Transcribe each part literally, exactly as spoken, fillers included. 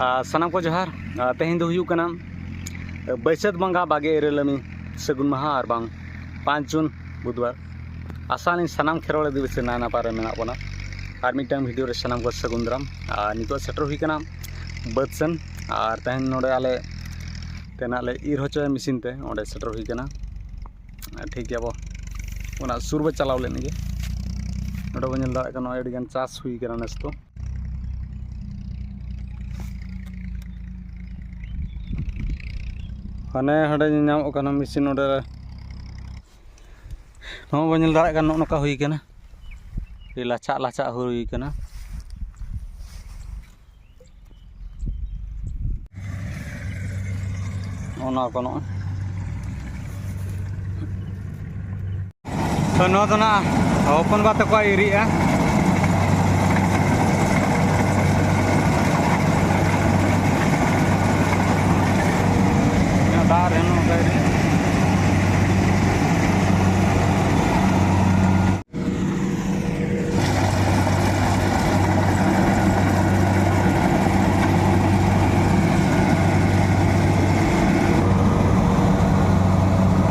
ᱟᱨ ᱥᱟᱱᱟᱢ ᱠᱚ ᱡᱚᱦᱟᱨ᱾ ᱟᱨ ᱛᱮᱦᱮᱧ ᱫᱚ ᱦᱩᱭᱩᱜ ᱠᱟᱱᱟ ᱵᱟᱹᱭᱥᱟᱹᱛ ᱵᱚᱸᱜᱟ ᱵᱟᱜᱮ ᱤᱨᱟᱹᱞ ᱟᱹᱱᱤᱡ ᱥᱟᱹᱜᱩᱱ ᱢᱟᱦᱟ, ᱟᱨ ᱵᱟᱝ ᱯᱟᱸᱪ ᱡᱩᱱ ᱵᱩᱫᱷᱵᱟᱨ᱾ ᱟᱥᱟ ᱟᱹᱞᱤᱧ ᱥᱟᱱᱟᱢ ᱠᱷᱮᱨᱣᱟᱲ ᱟᱹᱫᱤᱵᱟᱹᱥᱤ ᱱᱟᱭ ᱱᱟᱯᱟᱭ ᱨᱮ ᱢᱮᱱᱟᱜ ᱵᱚᱱᱟ᱾ ᱟᱨ ᱢᱤᱫᱴᱟᱝ ᱵᱷᱤᱰᱤᱭᱳ ᱨᱮ ᱥᱟᱱᱟᱢ ᱠᱚ ᱥᱟᱹᱜᱩᱱ ᱫᱟᱨᱟᱢ᱾ ᱟᱨ ᱱᱤᱛᱚᱜ ᱥᱮᱴᱮᱨ ᱦᱩᱭ ᱠᱟᱱᱟ ᱵᱟᱹᱫᱽ ᱥᱮᱱ᱾ ᱟᱨ ᱛᱮᱦᱮᱧ ᱱᱚᱰᱮ ᱟᱞᱮ ᱛᱮᱱᱟᱜ ᱞᱮ ᱤᱨ ᱦᱚᱪᱚᱭᱟ ᱢᱮᱥᱤᱱ ᱛᱮ, ᱚᱸᱰᱮ ᱥᱮᱴᱮᱨ ᱦᱩᱭ ᱠᱟᱱᱟ᱾ ᱴᱷᱤᱠ ᱜᱮᱭᱟ, ᱵᱚ ᱚᱱᱟ ᱥᱩᱨ ᱵᱚ ᱪᱟᱞᱟᱣ ᱞᱮᱱ ᱜᱮ᱾ ᱱᱚᱰᱮ ᱵᱚ ᱧᱮᱞ ᱫᱟᱲᱮᱭᱟᱜ ᱠᱟᱱᱟ, ᱱᱚᱜᱼᱚᱭ ᱟᱹᱰᱤ ᱜᱟᱱ ᱪᱟᱥ ᱦᱩᱭ ᱠᱟᱱᱟ ᱱᱮᱥ ᱫᱚ᱾ ᱦᱟᱱᱮ ᱦᱟᱸᱰᱮ ᱧᱮᱞ ᱧᱟᱢᱚᱜ ᱠᱟᱱᱟ ᱢᱮᱥᱤᱱ, ᱱᱚᱰᱮ ᱱᱚᱣᱟ ᱵᱚ ᱧᱮᱞ ᱫᱟᱲᱮᱭᱟᱜ ᱠᱟᱱᱟ, ᱱᱚᱜᱼᱚ ᱱᱚᱝᱠᱟ ᱦᱩᱭ ᱠᱟᱱᱟ, ᱟᱹᱰᱤ ᱞᱟᱪᱷᱟᱜ ᱞᱟᱪᱷᱟᱜ ᱦᱩᱭ ᱠᱟᱱᱟ᱾ ᱚᱱᱟ ᱠᱚ ᱱᱚᱜᱼᱚᱭ᱾ ᱛᱚ ᱱᱚᱣᱟ ᱫᱚ ᱱᱟᱜ ᱦᱚᱯᱚᱱ ᱵᱟ ᱛᱟᱠᱚᱣᱟᱜ ᱤᱨᱤᱜᱼᱟ᱾ ᱫᱟᱜ ᱨᱮ ᱱᱚᱝᱠᱟ ᱤᱨᱤᱜᱼᱟ᱾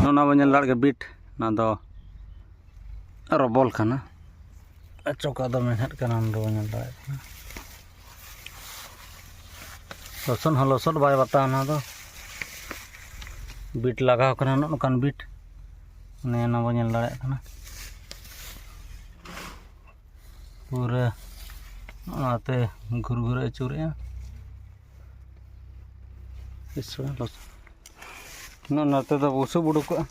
ᱱᱚᱜᱼᱚ ᱱᱚᱣᱟ ᱵᱚᱱ ᱧᱮᱞ ᱫᱟᱲᱮᱭᱟᱜ ᱜᱮᱭᱟ ᱵᱤᱴ, ᱚᱱᱟ ᱫᱚ ᱨᱚᱵᱚᱞ ᱠᱟᱱᱟ᱾ ᱟᱨ ᱪᱚᱠᱟ ᱫᱚ ᱢᱮᱱᱦᱟᱜ ᱠᱟᱱᱟ, ᱚᱱᱟ ᱫᱚ ᱵᱚᱱ ᱧᱮᱞ ᱫᱟᱲᱮᱭᱟᱜ ᱠᱟᱱᱟ᱾ ᱞᱚᱥᱚᱫ ᱦᱚᱸ ᱞᱚᱥᱚᱫ ᱵᱟᱭ ᱵᱟᱛᱟᱣᱟ ᱚᱱᱟ ᱫᱚ᱾ ᱵᱤᱴ ᱞᱟᱜᱟᱣ ᱠᱟᱱᱟ, ᱱᱚᱜᱼᱚ ᱱᱚᱝᱠᱟᱱ ᱵᱤᱴ᱾ ᱚᱱᱮ ᱚᱱᱟ ᱵᱚᱱ ᱧᱮᱞ ᱫᱟᱲᱮᱭᱟᱜ ᱠᱟᱱᱟ᱾ ᱯᱩᱨᱟᱹ ᱚᱱᱟᱛᱮ ᱜᱷᱩᱨ ᱜᱷᱩᱨ ᱟᱹᱪᱩᱨᱮᱜᱼᱟ᱾ ᱤᱥ, ᱞᱚᱥᱚᱫ᱾ ᱱᱚᱜᱼᱚ ᱱᱚᱛᱮ ᱫᱚ ᱵᱩᱥᱩᱵ ᱩᱰᱩᱠᱚᱜᱼᱟ᱾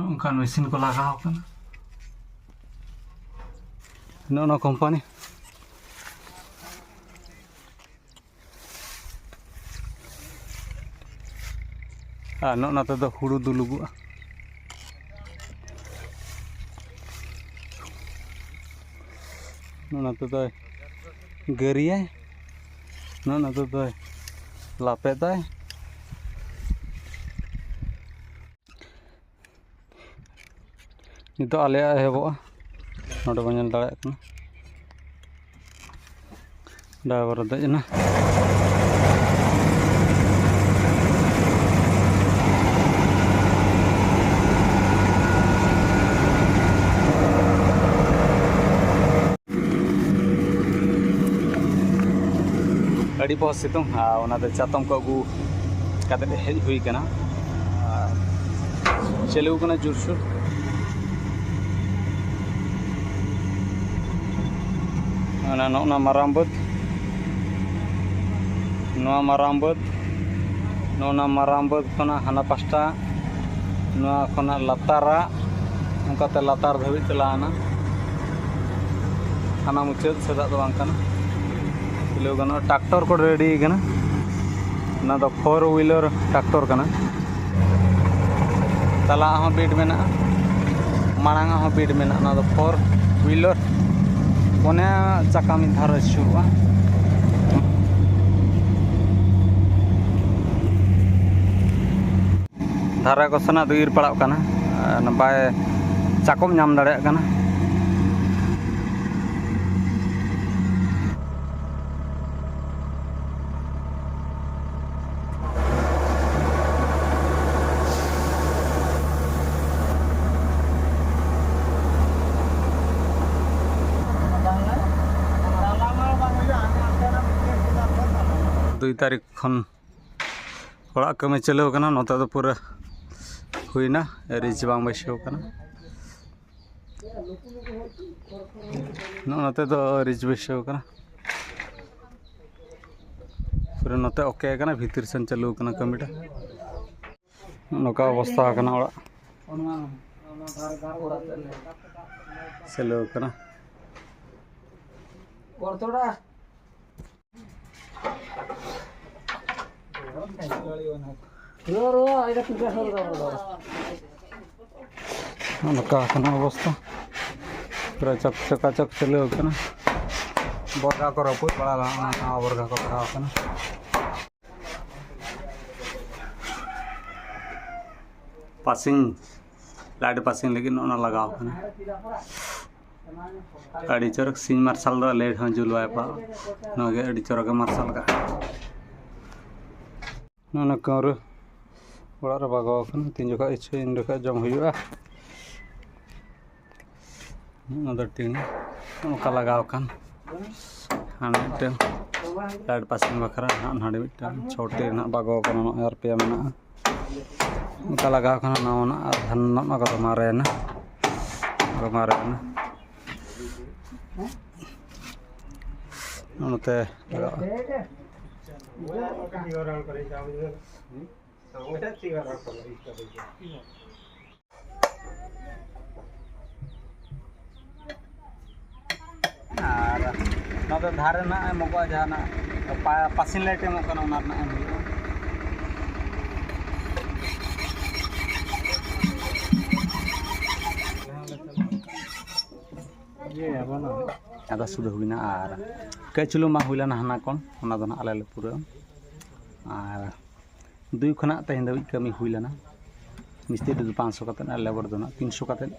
ᱚᱱᱠᱟᱱ ᱢᱮᱥᱤᱱ ᱠᱚ ᱞᱟᱜᱟᱣ ᱠᱟᱱᱟ᱾ ᱱᱚᱜᱼᱚ ᱱᱚᱣᱟ ᱠᱳᱢᱯᱟᱱᱤ᱾ ᱟᱨ ᱱᱚᱜᱼᱚ ᱱᱚᱛᱮ ᱫᱚ ᱦᱩᱲᱩ ᱫᱩᱞᱩᱜᱚᱜᱼᱟ᱾ ᱱᱚᱜᱼᱚ ᱱᱚᱛᱮ ᱫᱚᱭ ᱜᱟᱹᱨᱤᱭᱟᱭ, ᱱᱚᱜᱼᱚ ᱱᱚᱛᱮ ᱫᱚᱭ ᱞᱟᱯᱮᱫᱟᱭ᱾ ᱱᱤᱛᱚᱜ ᱟᱞᱮᱭᱟᱜ ᱮᱦᱚᱵᱚᱜᱼᱟ᱾ ᱱᱚᱰᱮ ᱵᱚᱱ ᱧᱮᱞ ᱫᱟᱲᱮᱭᱟᱜ ᱠᱟᱱᱟ, ᱰᱟᱭᱵᱷᱟᱨ ᱮ ᱫᱮᱡ ᱮᱱᱟ᱾ ᱟᱹᱰᱤ ᱵᱚᱦᱚᱛ ᱥᱤᱛᱩᱝ, ᱟᱨ ᱚᱱᱟᱛᱮ ᱪᱟᱛᱚᱢ ᱠᱚ ᱟᱹᱜᱩ ᱠᱟᱛᱮ ᱦᱮᱡ ᱦᱩᱭ ᱠᱟᱱᱟ᱾ ᱟᱨ ᱪᱟᱹᱞᱩ ᱠᱟᱱᱟ ᱡᱳᱨᱥᱳᱨ᱾ ᱚᱱᱟ ᱱᱚᱜᱼᱚ ᱱᱟ ᱢᱟᱨᱟᱝ ᱵᱟᱹᱫᱽ, ᱱᱚᱣᱟ ᱢᱟᱨᱟᱝ ᱵᱟᱹᱫᱽ, ᱱᱚᱜᱼᱚ ᱱᱟ ᱢᱟᱨᱟᱝ ᱵᱟᱹᱫᱽ ᱠᱷᱚᱱᱟᱜ ᱦᱟᱱᱟ ᱯᱟᱥᱴᱟ, ᱱᱚᱣᱟ ᱠᱷᱚᱱᱟᱜ ᱞᱟᱛᱟᱨᱟᱜ, ᱚᱱᱠᱟᱛᱮ ᱞᱟᱛᱟᱨ ᱫᱷᱟᱹᱵᱤᱡ ᱪᱟᱞᱟᱣᱮᱱᱟ᱾ ᱦᱟᱱᱟ ᱢᱩᱪᱟᱹᱫ ᱥᱮᱫᱟᱜ ᱫᱚ ᱵᱟᱝ ᱠᱟᱱᱟ᱾ ᱛᱩᱞᱟᱹᱣ ᱜᱟᱱᱚᱜᱼᱟ, ᱴᱨᱟᱠᱴᱚᱨ ᱠᱚ ᱨᱮᱰᱤ ᱠᱟᱱᱟ᱾ ᱚᱱᱟ ᱫᱚ ᱯᱷᱳᱨ ᱦᱩᱭᱞᱟᱨ ᱴᱨᱟᱠᱴᱚᱨ ᱠᱟᱱᱟ᱾ ᱛᱟᱞᱟ ᱦᱚᱸ ᱵᱤᱴ ᱢᱮᱱᱟᱜᱼᱟ, ᱢᱟᱲᱟᱝ ᱦᱚᱸ ᱵᱤᱴ ᱢᱮᱱᱟᱜᱼᱟ᱾ ᱚᱱᱟ ᱫᱚ ᱯᱷᱳᱨ ᱦᱩᱭᱞᱟᱨ, ᱯᱚᱱᱭᱟ ᱪᱟᱠᱟ ᱢᱤᱫ ᱫᱷᱟᱣ ᱨᱮ ᱟᱹᱪᱩᱨᱚᱜᱼᱟ᱾ ᱫᱷᱟᱨᱮ ᱠᱚ ᱥᱮᱱᱟᱜ ᱫᱚ ᱤᱨ ᱯᱟᱲᱟᱜ ᱠᱟᱱᱟ, ᱟᱨ ᱵᱟᱭ ᱪᱟᱠᱚᱢ ᱧᱟᱢ ᱫᱟᱲᱮᱭᱟᱜ ᱠᱟᱱᱟ᱾ ᱫᱩᱭ ᱛᱟᱹᱨᱤᱠᱷ ᱠᱷᱚᱱ ᱚᱲᱟᱜ ᱠᱟᱹᱢᱤ ᱪᱟᱹᱞᱩ ᱟᱠᱟᱱᱟ᱾ ᱱᱚᱛᱮ ᱫᱚ ᱯᱩᱨᱟᱹ ᱦᱩᱭᱱᱟ, ᱨᱤᱪ ᱵᱟᱝ ᱵᱟᱹᱭᱥᱟᱹᱣ ᱠᱟᱱᱟ᱾ ᱱᱚᱜᱼᱚ ᱱᱚᱛᱮ ᱫᱚ ᱨᱤᱪ ᱵᱟᱹᱭᱥᱟᱹᱣ ᱠᱟᱱᱟ, ᱯᱩᱨᱟᱹ ᱱᱚᱛᱮ ᱳᱠᱮ ᱠᱟᱱᱟ, ᱵᱷᱤᱛᱤᱨ ᱥᱮᱱ ᱪᱟᱹᱞᱩ ᱠᱟᱱᱟ ᱠᱟᱹᱢᱤᱴᱟ᱾ ᱱᱚᱝᱠᱟ ᱚᱵᱚᱥᱛᱷᱟ ᱠᱟᱱᱟ ᱚᱲᱟᱜ, ᱪᱟᱹᱞᱩ ᱠᱟᱱᱟ᱾ ᱱᱚᱝᱠᱟ ᱠᱟᱱᱟ ᱚᱵᱚᱥᱛᱷᱟ, ᱯᱩᱨᱟᱹ ᱪᱚᱠ ᱪᱚᱠᱟᱪᱚᱠ ᱪᱟᱹᱞᱩ ᱠᱟᱱᱟ᱾ ᱵᱚᱨᱜᱟ ᱠᱚ ᱨᱟᱹᱯᱩᱫ ᱵᱟᱲᱟ ᱞᱮᱱᱟ, ᱱᱟᱣᱟ ᱵᱚᱨᱜᱟ ᱠᱚ ᱵᱮᱱᱟᱣ ᱠᱟᱱᱟ᱾ ᱯᱟᱥᱤᱝ, ᱞᱟᱭᱤᱴ ᱯᱟᱥᱤᱝ ᱞᱟᱹᱜᱤᱫ ᱱᱚᱜᱼᱚ ᱱᱟ ᱞᱟᱜᱟᱣ ᱠᱟᱱᱟ᱾ ᱟᱹᱰᱤ ᱪᱚᱨᱚᱠ ᱥᱤᱧ ᱢᱟᱨᱥᱟᱞ ᱫᱚ ᱞᱮᱴ ᱦᱚᱸ ᱡᱩᱞ ᱵᱟᱭ ᱯᱟᱜᱼᱟ᱾ ᱱᱚᱣᱟ ᱜᱮ ᱟᱹᱰᱤ ᱪᱚᱨᱚᱠᱮ ᱢᱟᱨᱥᱟᱞ ᱠᱟᱜᱼᱟ᱾ ᱱᱚᱜᱼᱚ ᱱᱚᱣᱟ ᱠᱟᱹᱣᱨᱟᱹ ᱚᱲᱟᱜ ᱨᱮ ᱵᱟᱜᱟᱣ ᱟᱠᱟᱱᱟ, ᱛᱤᱱ ᱡᱚᱠᱷᱚᱱ ᱤᱪᱪᱷᱟᱹ ᱤᱱ ᱡᱚᱠᱷᱚᱱ ᱡᱚᱢ ᱦᱩᱭᱩᱜᱼᱟ᱾ ᱚᱱᱟ ᱫᱚ ᱴᱤᱱ ᱚᱱᱠᱟ ᱞᱟᱜᱟᱣ ᱟᱠᱟᱱ᱾ ᱟᱨ ᱢᱤᱫᱴᱟᱝ ᱞᱟᱭᱤᱴ ᱯᱟᱥᱤᱝ ᱵᱟᱠᱷᱨᱟ ᱦᱟᱸᱜ ᱱᱚᱰᱮ ᱢᱤᱫᱴᱟᱝ ᱪᱷᱚᱴᱤ ᱨᱮᱱᱟᱜ ᱵᱟᱜᱟᱣ ᱟᱠᱟᱱᱟ, ᱱᱚᱜᱼᱚᱭ ᱟᱨ ᱯᱮᱭᱟ ᱢᱮᱱᱟᱜᱼᱟ᱾ ᱚᱱᱠᱟ ᱞᱟᱜᱟᱣ ᱟᱠᱟᱱᱟ ᱱᱟᱣᱟᱱᱟᱜ, ᱟᱨ ᱱᱚᱜᱼᱚ ᱱᱚᱣᱟ ᱠᱚᱫᱚ ᱢᱟᱨᱮᱭᱮᱱᱟ, ᱱᱚᱣᱟ ᱠᱚ ᱢᱟᱨᱮᱭᱮᱱᱟ᱾ ᱱᱚᱛᱮ ᱞᱟᱜᱟᱣᱼᱟ᱾ ᱟᱨ ᱱᱚᱣᱟ ᱫᱚ ᱫᱷᱟᱨᱮ ᱨᱮᱱᱟᱜ ᱮᱢᱚᱜᱚᱜᱼᱟ, ᱡᱟᱦᱟᱱᱟᱜ ᱯᱟ-, ᱯᱟᱥᱤᱱ ᱞᱟᱭᱤᱴ ᱮᱢᱚᱜ ᱠᱟᱱᱟ, ᱚᱱᱟ ᱨᱮᱱᱟᱜ ᱮᱢ ᱦᱩᱭᱩᱜᱼᱟ᱾ ᱟᱫᱚ ᱥᱩᱫᱷᱟᱹ ᱦᱩᱭᱱᱟ᱾ ᱟᱨ ᱠᱟᱹᱡ ᱪᱩᱞᱩᱝ ᱵᱟᱝ ᱦᱩᱭ ᱞᱮᱱᱟ ᱦᱟᱱᱟ ᱠᱷᱚᱱ, ᱚᱱᱟ ᱫᱚ ᱱᱟᱦᱟᱜ ᱟᱞᱮ ᱞᱮ ᱯᱩᱨᱟᱹᱣᱟ᱾ ᱟᱨ ᱫᱩᱭ ᱠᱷᱚᱱᱟᱜ ᱛᱮᱦᱮᱧ ᱫᱷᱟᱹᱵᱤᱡ ᱠᱟᱹᱢᱤ ᱦᱩᱭ ᱞᱮᱱᱟ᱾ ᱢᱤᱥᱛᱨᱤ ᱫᱚ ᱯᱟᱸᱪᱥᱚ ᱠᱟᱛᱮᱫ ᱟᱨ ᱞᱮᱵᱟᱨ ᱫᱚ ᱱᱟᱦᱟᱜ ᱛᱤᱱᱥᱚ ᱠᱟᱛᱮᱫ᱾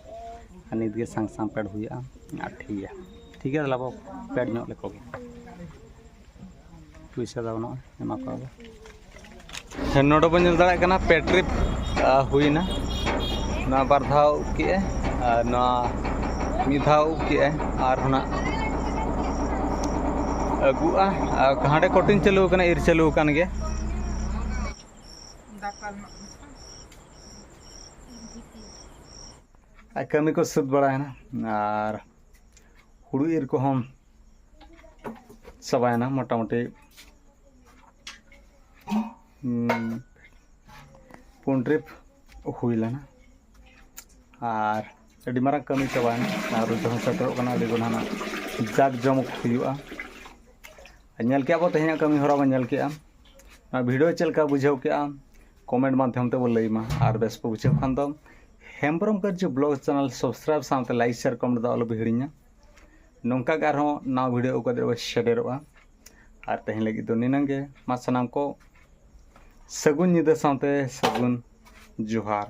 ᱟᱨ ᱱᱤᱛ ᱜᱮ ᱥᱟᱝ ᱥᱟᱝ ᱯᱮᱰ ᱦᱩᱭᱩᱜᱼᱟ᱾ ᱟᱨ ᱴᱷᱤᱠ ᱜᱮᱭᱟ, ᱴᱷᱤᱠ ᱜᱮᱭᱟ, ᱛᱟᱦᱞᱮ ᱟᱵᱚ ᱯᱮᱰ ᱧᱚᱜ ᱞᱮᱠᱚ ᱜᱮ᱾ ᱯᱩᱭᱥᱟᱹ ᱫᱚ ᱵᱟᱹᱱᱩᱜᱼᱟ, ᱮᱢᱟ ᱠᱚᱣᱟ ᱵᱚ᱾ ᱦᱮᱸ, ᱱᱚᱰᱮ ᱵᱚᱱ ᱧᱮᱞ ᱫᱟᱲᱮᱭᱟᱜ ᱠᱟᱱᱟ ᱯᱮ ᱴᱨᱤᱯ, ᱟ, ᱦᱩᱭᱱᱟ᱾ ᱱᱚᱣᱟ ᱵᱟᱨ ᱫᱷᱟᱣ ᱩᱵ ᱠᱮᱜᱼᱟᱭ ᱟᱨ ᱱᱚᱣᱟ ᱢᱤᱫ ᱫᱷᱟᱣ ᱩᱵ ᱠᱮᱜᱼᱟᱭ ᱟᱨ ᱦᱚᱸ ᱱᱟᱜ ᱟᱹᱜᱩᱜᱼᱟ᱾ ᱟᱨ ᱦᱟᱸᱰᱮ ᱠᱚᱴᱤᱝ ᱪᱟᱹᱞᱩ ᱟᱠᱟᱱᱟ, ᱤᱨ ᱪᱟᱹᱞᱩ ᱟᱠᱟᱱ ᱜᱮᱭᱟ᱾ ᱟᱨ ᱠᱟᱹᱢᱤ ᱠᱚ ᱥᱟᱹᱛ ᱵᱟᱲᱟᱭᱮᱱᱟ ᱟᱨ ᱦᱩᱲᱩ ᱤᱨ ᱠᱚᱦᱚᱸ ᱪᱟᱵᱟᱭᱮᱱᱟ ᱢᱚᱴᱟᱢᱩᱴᱤ᱾ ᱦᱩᱸ, ᱯᱩᱱ ᱴᱨᱤᱯ ᱦᱩᱭ ᱞᱮᱱᱟ ᱟᱨ ᱟᱹᱰᱤ ᱢᱟᱨᱟᱝ ᱠᱟᱹᱢᱤ ᱪᱟᱵᱟᱭᱮᱱᱟ᱾ ᱟᱨ ᱨᱩᱡᱷᱟᱹᱣ ᱦᱚᱸ ᱥᱮᱴᱮᱨᱚᱜ ᱠᱟᱱᱟ, ᱟᱹᱰᱤ ᱜᱟᱱ ᱦᱟᱸᱜ ᱡᱟᱠ ᱡᱚᱢᱚᱠ ᱦᱩᱭᱩᱜᱼᱟ᱾ ᱟᱨ ᱧᱮᱞ ᱠᱮᱜᱼᱟ ᱵᱚ ᱛᱮᱦᱮᱧᱟᱜ ᱠᱟᱹᱢᱤ ᱦᱚᱨᱟ ᱵᱚᱱ ᱧᱮᱞ ᱠᱮᱜᱼᱟ᱾ ᱱᱚᱣᱟ ᱵᱷᱤᱰᱤᱭᱳ ᱪᱮᱫ ᱞᱮᱠᱟ ᱵᱩᱡᱷᱟᱹᱣ ᱠᱮᱜᱼᱟ, ᱠᱚᱢᱮᱱᱴ ᱢᱟᱫᱽᱫᱷᱚᱢ ᱛᱮᱵᱚ ᱞᱟᱹᱭ ᱢᱟ᱾ ᱟᱨ ᱵᱮᱥ ᱯᱮ ᱵᱩᱡᱷᱟᱹᱣ ᱠᱷᱟᱱ ᱫᱚ ᱦᱮᱢᱵᱨᱚᱢ ᱠᱟᱹᱨᱡᱩ ᱵᱞᱚᱜ ᱪᱮᱱᱮᱞ ᱥᱟᱵᱥᱠᱨᱟᱭᱤᱵ ᱥᱟᱶᱛᱮ ᱞᱟᱭᱤᱠ, ᱥᱮᱭᱟᱨ, ᱠᱚᱢᱮᱱᱴ ᱫᱚ ᱟᱞᱚ ᱯᱮ ᱦᱤᱲᱤᱧᱟ᱾ ᱱᱚᱝᱠᱟ ᱜᱮ ᱟᱨᱦᱚᱸ ᱱᱟᱣᱟ ᱵᱷᱤᱰᱤᱭᱳ ᱟᱹᱜᱩ ᱠᱟᱛᱮ ᱵᱚ ᱥᱮᱴᱮᱨᱚᱜᱼᱟ᱾ ᱟᱨ ᱛᱮᱦᱮᱧ ᱞᱟᱹᱜᱤᱫ ᱫᱚ ᱱᱤᱱᱟᱹᱝ ᱜᱮ᱾ ᱢᱟ ᱥᱟᱱᱟᱢ ᱠᱚ ᱥᱟᱹᱜᱩᱱ ᱧᱤᱫᱟᱹ ᱥᱟᱶᱛᱮ ᱥᱟᱹᱜᱩᱱ ᱡᱚᱦᱟᱨ᱾